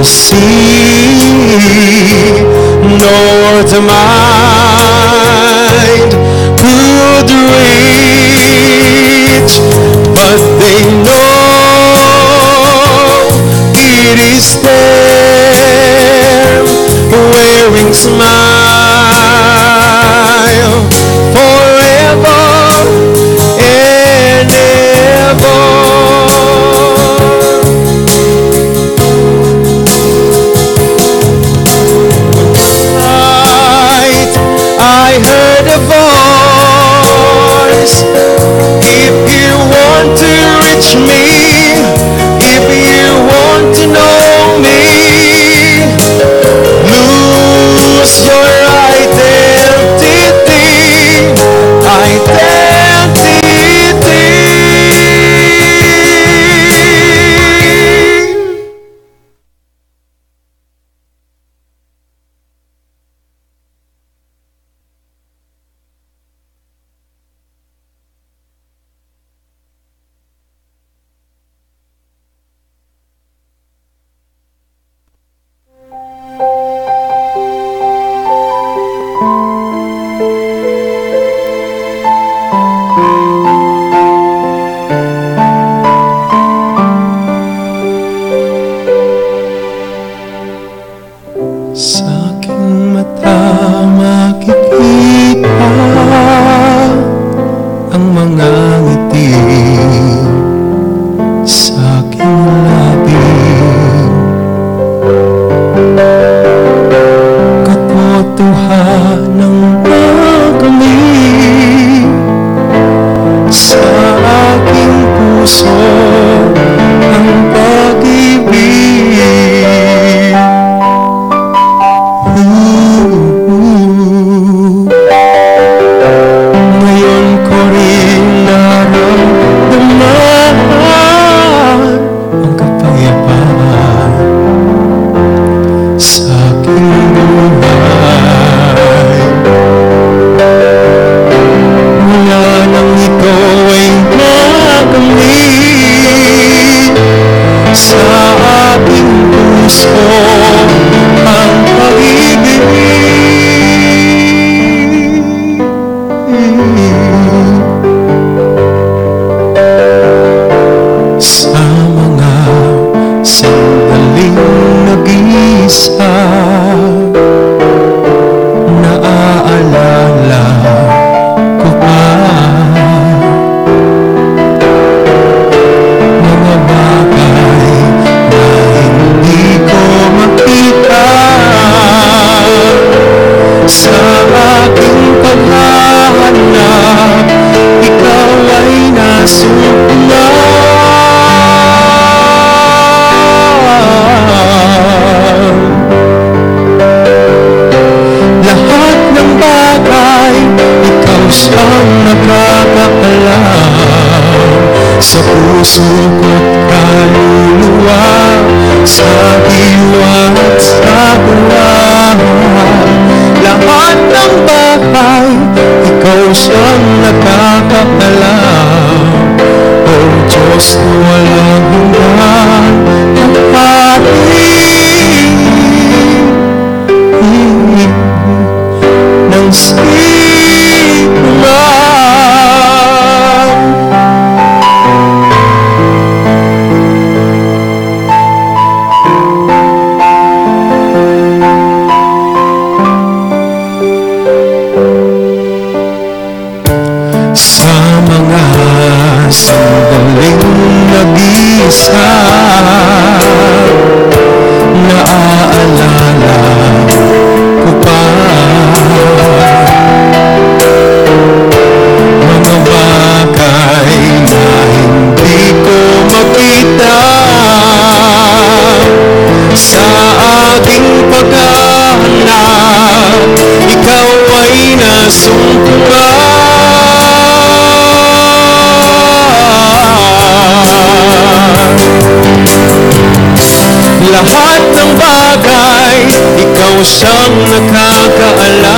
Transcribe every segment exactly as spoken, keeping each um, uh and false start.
See, nor the mind could reach, but they know it is there, wearing smile forever and ever. Night, I heard a voice. If you want to reach me, if you want to know me, lose your identity. Identity. Sa aking mata makikita ang mga ngiti sa aking labi. Katotohanan na kami sa aking puso ang pag-ibig. Ngayon ko rin naramdaman ang kapayapaan sa aking buhay. Mula nang ikaw ay nakamit sa aking puso ang pag-ibig. Sa mga sandaling nag-iisa, naaalala ko pa mga bagay na hindi ko makita. Sa aking paghahanap, ikaw ay nasumpungan. Lahat ng bagay, ikaw siyang nakakaalam. Sa puso ko't kaluluwa, sa diwa at sa tuwa. Lahat ng bagay, ikaw siyang nakakaalam. O Diyos na walang hanggan, ang hari ng sinuman. Sa mga sandaling nag-iisa, naaalala ko pa mga bagay na hindi ko makita. Sa aking paghahanap, ikaw ay nasumpungan. Lahat ng bagay, ikaw siyang nakakaalam.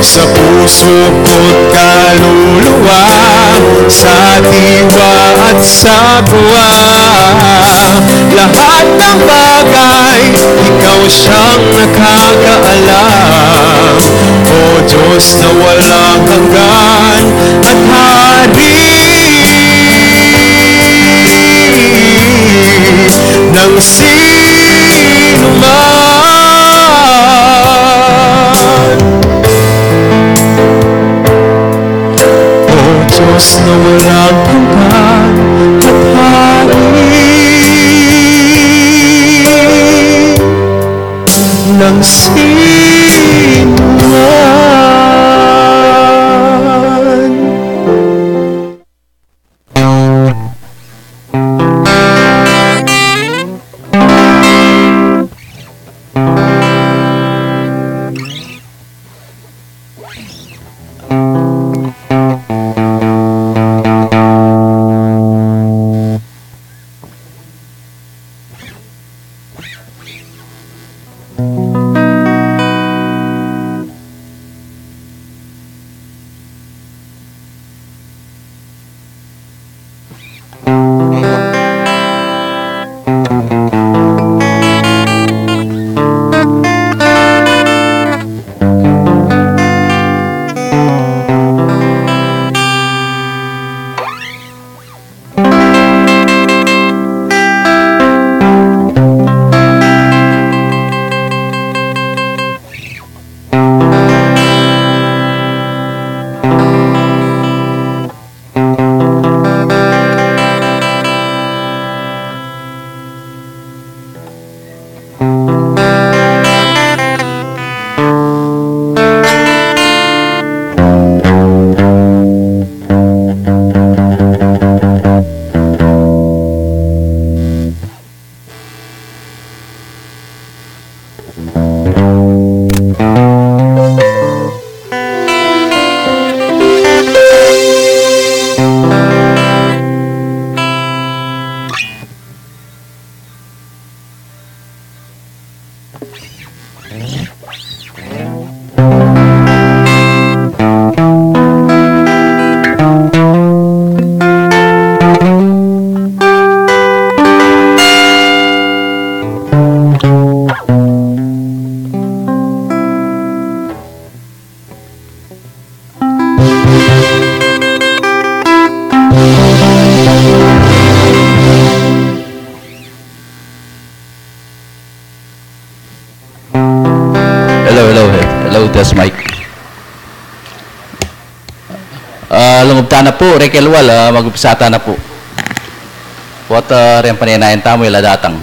Sa puso ko't kaluluwa, Sa diwa at sa buwa, lahat ng bagay, ikaw siyang nakakaalam. O Diyos na walang hanggan at hari ng sino man. O Diyos na walang hanggan at hari ng sino man. Hello, hello, hello, test mic. Ah, lungub tana pu, Rekel Wal, ah, mag-umpisa tana pu. Pota, ah, reng panenayan tamu, ila datang.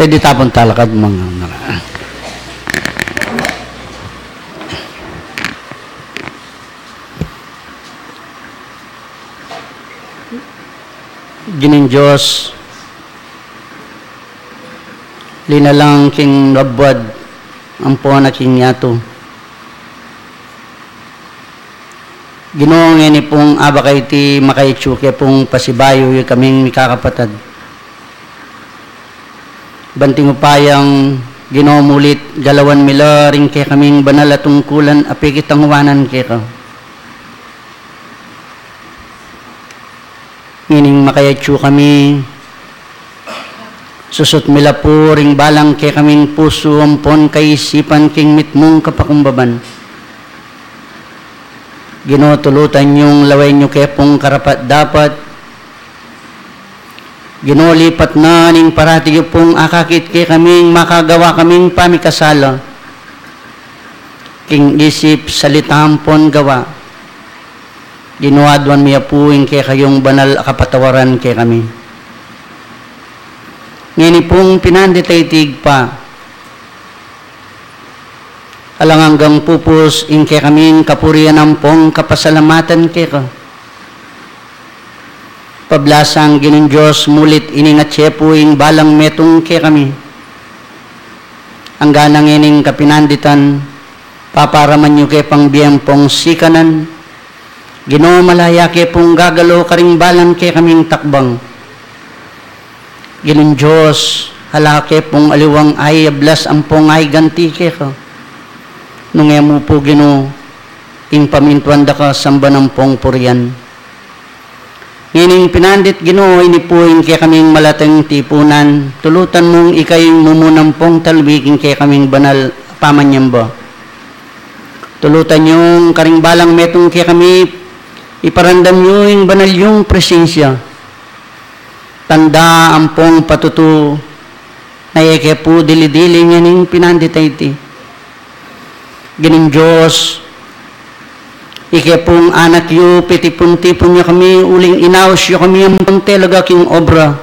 Pwede ta pung talakad, mga. Ginung Dios, linalang king labuad ampon king yatu. Ginu, ngeni pung abak a iti makaitu ke pung pasibayu yu kaming mikakapatad. Banting upayang Ginu mulit galawan mi la ring kekaming banal a tungkulan a pekitanguanan keka. Ngening makaitu kami, susut mi la pu ring balang kekaming pusu ampon kaisipan king mitmung kapakumbaban. Ginu, tulutan yung lawen yu ke pung karapat-dapat. Ginu, lipat na ning parati yu pung akakit kekaming makagawa kaming pamikasala king isip, salita ampon gawa. Ginu, aduan mi ya pu ing kekayung banal a kapatawaran kekami. Ngeni pung pinandit a iti Ibpa, alang anggang pupus ing kekaming kapurian ampon kapasalamatan keka. Pablasang Ginung Dios, mulit ining atsu pu ing balang metung kekami. Anggana ngening kapinanditan, paparaman yu ke pang bie ampon sikanan. Ginu, malaya ke pung gagalu karing balang kekaming takbang. Ginung Dios, ala ke pung aliwang ayablas ampon aganti keka. Nung e mu pu Ginu, ing pamintuan da ka samban ampon purian. Ngening pinandit Ginu, ini pu ing kekaming malatang tipunan, tulutan mung ika ing mumuna ampon talwi king kekaming banal a pamanyamba. Tulutan yung karing balang metung kekami, iparamdam yu ing banal yung presensya. Tanda ampon patutu na e ke pu dili-dili ngening pinandit a iti. Ginung Dios, ike pung anak yu, pitipun-tipun yu kami, uling inaus yu kami ampon talaga king obra.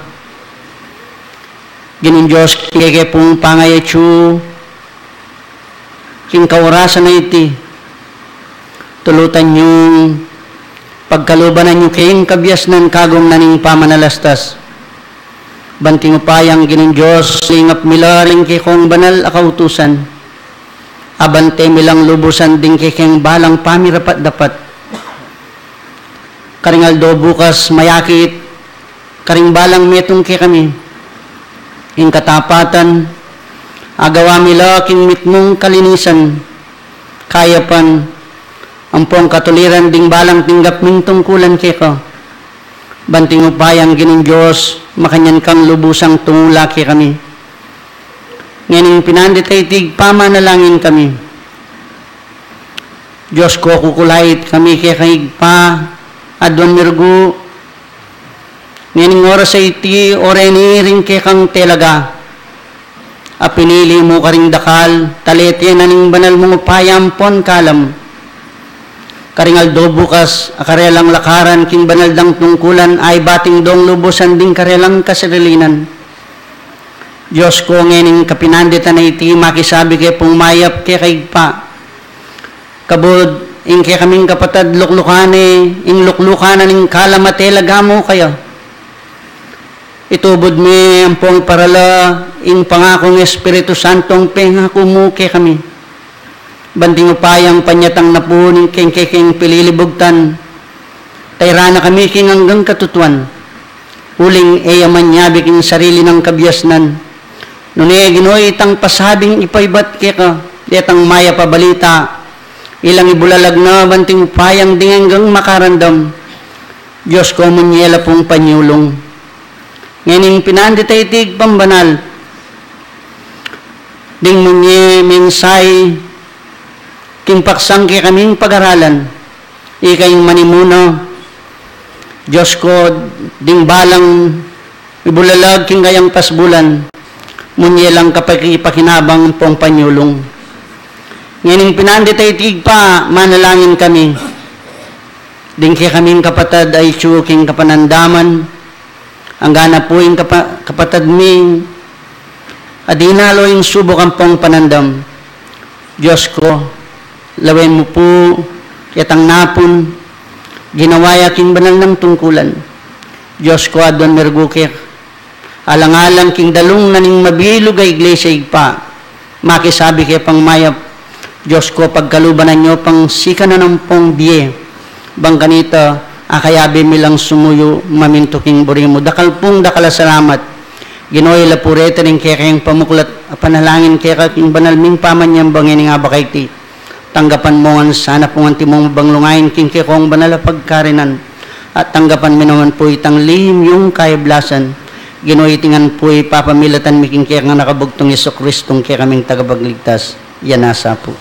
Ginung Dios, ike pung pangayatsu king kaurasan a iti, tulutan yung pagkalubanan yu king kabiasnan kagum na ning pamanalastas. Banting upayang Ginung Dios, lingap mi la ring kekong banal a kautusan. Abante mi lang lubusan ding kekeng balang pamirapat-dapat. Karing aldo bukas mayakit karing balang metung kekami. Ing katapatan, agawa mi la king mitmung kalinisan, kayapan, ampong katuliran ding balang tinggap ming tungkulan keka. Banting upayang Ginung Dios, makanyan kang lubusang tungula kekami. Ngening pinandit a iti Ibpa, manalangin kami. Dios ko, kukulait kami keka Ibpa, aduan mi rugu. Ngening oras a iti, oreni ring kekang talaga a pinili mu karing dakal, talete na ning banal mung upaya ampon kalam. Karing aldo bukas a karelang lakaran king banal dang tungkulan a ibat ing dong lubusan ding karelang kasarilinan. Dios ko, ngening kapinanditan a iti, makisabi ke pung mayap keka Ibpa. Kabud ing kekaming kapatad luklukan ne ing luklukan na ning kalam a talaga mu kaya. Itubud me ampong iparala ing pangakung Espiritu Santong pengaku mu kekami. Banting upayang panyatang na pu ning keng kekeng pililibugtan, tairan na kami king anggang katutuan. Uling e ya manyabi king sarili nang kabiasnan. Nune Ginu, itang pasabing ipaibat keka detang mayap a balita, ilang ibulalag na banting upayang ding anggang makarandam. Dios ko, munye la pung panyulung. Ngening pinandit a iti Ibpang banal, ding munye mensahe king paksang kekaming pagaralan, ika ing manimuna. Dios ko, ding balang ibulalag king kayang pasbulan, munye lang kapakipakinabang pung panyulung. Ngening pinandit a iti Ibpa, manalangin kami ding kekaming kapatad a itsu king kapanandaman, anggana pu ing kapa-, kapatad ming A dinalo ing subuk ampong panandam. Dios ko, lawen mu pu ketang napun ginawa ya king banal nang tungkulan. Dios ko, aduan mi rugu keka alang-alang king dalung na ning mabilug a iglesia, Ibpa. Makisabi ke pang mayap, Dios ko, pagkaluban na nyo pang sikanan ampong bie. Bang kanita, akayabe mi lang sumuyu mamintu king buri mu. Dakal pung dakal a salamat. Ginu, ila pu reta ring kekeng pamuklat a panalangin keka king banal ming pamanyamban ining abak a iti. Tanggapan mu ngan sana pu ngan timung banglungain king kekong banal a pagkarinan. At tanggapan mi naman pu itang lihim yung kaiblasan. Ginu, iti ngan pu ipapamilatan mi king kekang anak a bugtung Jesucristo, ing kekaming tagapagligtas. Yan nasa pu.